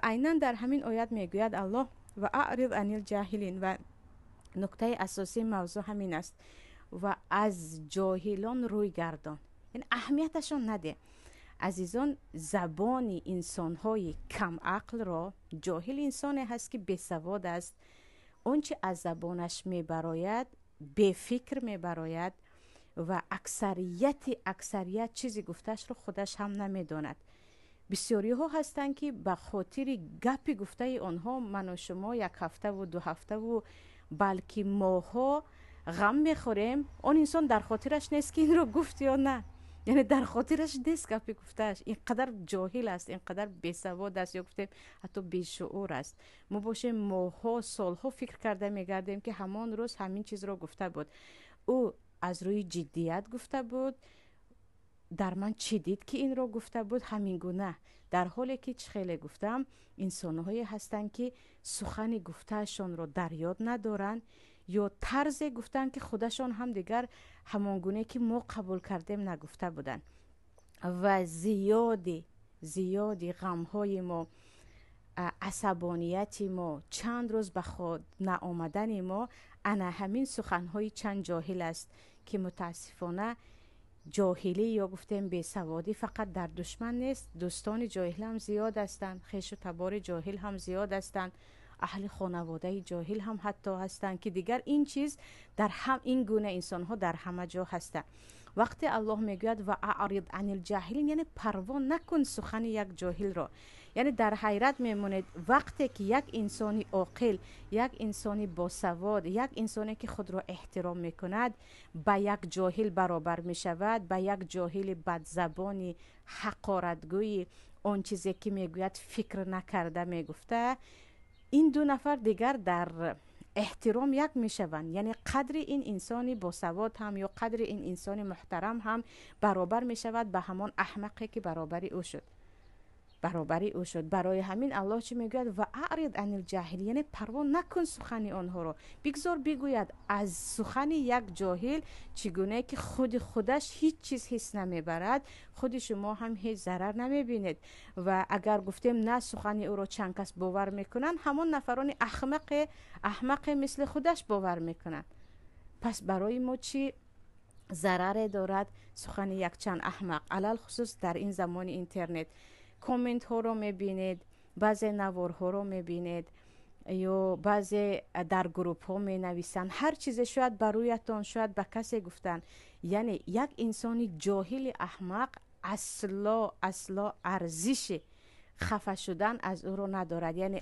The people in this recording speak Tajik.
Айнан дар ҳамин оят мегӯяд Аллоҳ: ва аъриз анил ҷоҳилин. Ва нуктаи асосии мавзӯъ ҳамин аст: ва аз ҷоҳилон рӯй гардон, яъне аҳамияташон наде. Азизон, забони инсонҳои камақлро, ҷоҳил инсоне ҳаст, ки бесавод аст, он чи аз забонаш мебарояд, бефикр мебарояд ва аксарият чизи гуфтаашро худаш ҳам намедонад. Бисёриҳо ҳастанд, ки ба хотири гапи гуфтаи онҳо ману шумо як ҳафтаву 2 ҳафтаву балки моҳҳо ғам мехӯрем. Он инсон дар хотираш нест, ки инро гуфт ё на, яъне дар хотираш нест гапи гуфтааш. Ин қадар ҷоҳил аст, ин қадар бесавод аст ё гуфтем ҳатто бешуур аст. Мо бошем, моҳҳо, солҳо фикр карда мегардем, ки ҳамон рӯз ҳамин чизро гуфта буд, ӯ аз рӯи ҷиддият гуфта буд, дар ман чӣ дид, ки инро гуфта буд, ҳамин гуна. Дар ҳоле ки, чӣ хеле гуфтам, инсонҳое ҳастанд, ки сухани гуфтаашонро дар ёд надоранд ё тарзе гуфтанд, ки худашон ҳам дигар ҳамон гуне, ки мо қабул кардем, нагуфта буданд. Ва зиёди ғамҳои мо, асабонияти мо, чанд рӯз ба худ наомадани мо ана ҳамин суханҳои чанд ҷоҳил аст, ки мутаассифона ҷоҳилӣ ё гуфтем бесаводӣ фақат дар душман нест. Дӯстони ҷоҳил ҳам зиёд ҳастанд, хешу табори ҷоҳил ҳам зиёд ҳастанд, аҳли хонаводаи ҷоҳил ҳам ҳатто ҳастанд, ки дигар ин чиз дар ҳам ин гуна инсонҳо дар ҳама ҷо ҳастанд. Вақте Аллоҳ мегӯяд: ва аърид анил ҷоҳилин, яъне парво накун сухани як ҷоҳилро. Яъне дар ҳайрат мемонед, вақте ки як инсони оқил, як инсони босавод, як инсоне, ки худро эҳтиром мекунад, ба як ҷоҳил баробар мешавад, ба як ҷоҳили бадзабони ҳақоратгӯи, он чизе ки мегӯяд, фикр накарда мегуфта. Ин ду нафар дигар дар эҳтиром як мешаванд, яъне қадри ин инсони босавод ҳам ё қадри ин инсони муҳтарам ҳам баробар мешавад ба ҳамон аҳмақе, ки баробари ӯ шуд. Барои ҳамин Аллоҳ чӣ мегӯяд? Ва аърид анил ҷоҳил, яъне парво накун сухани онҳоро, бигзор бигӯяд. Аз сухани як ҷоҳил, чӣ гуне ки худи худаш ҳеҷ чиз ҳис намебарад, худи шумо ҳам ҳеҷ зарар намебинед. Ва агар гуфтем на, сухани ӯро чанд кас бовар мекунанд, ҳамон нафарони аҳмақе мисли худаш бовар мекунанд. Пас барои мо чӣ зараре дорад сухани якчанд аҳмақ? Алалхусус дар ин замони интернет комментҳоро мебинед, баъзе наворҳоро мебинед ё баъзе дар гурӯҳҳо менависанд ҳар чизе, шояд ба рӯятон, шояд ба касе гуфтанд. Яъне як инсони ҷоҳили аҳмақ асло, асло арзиши хафа шудан аз ӯро надорад, яъне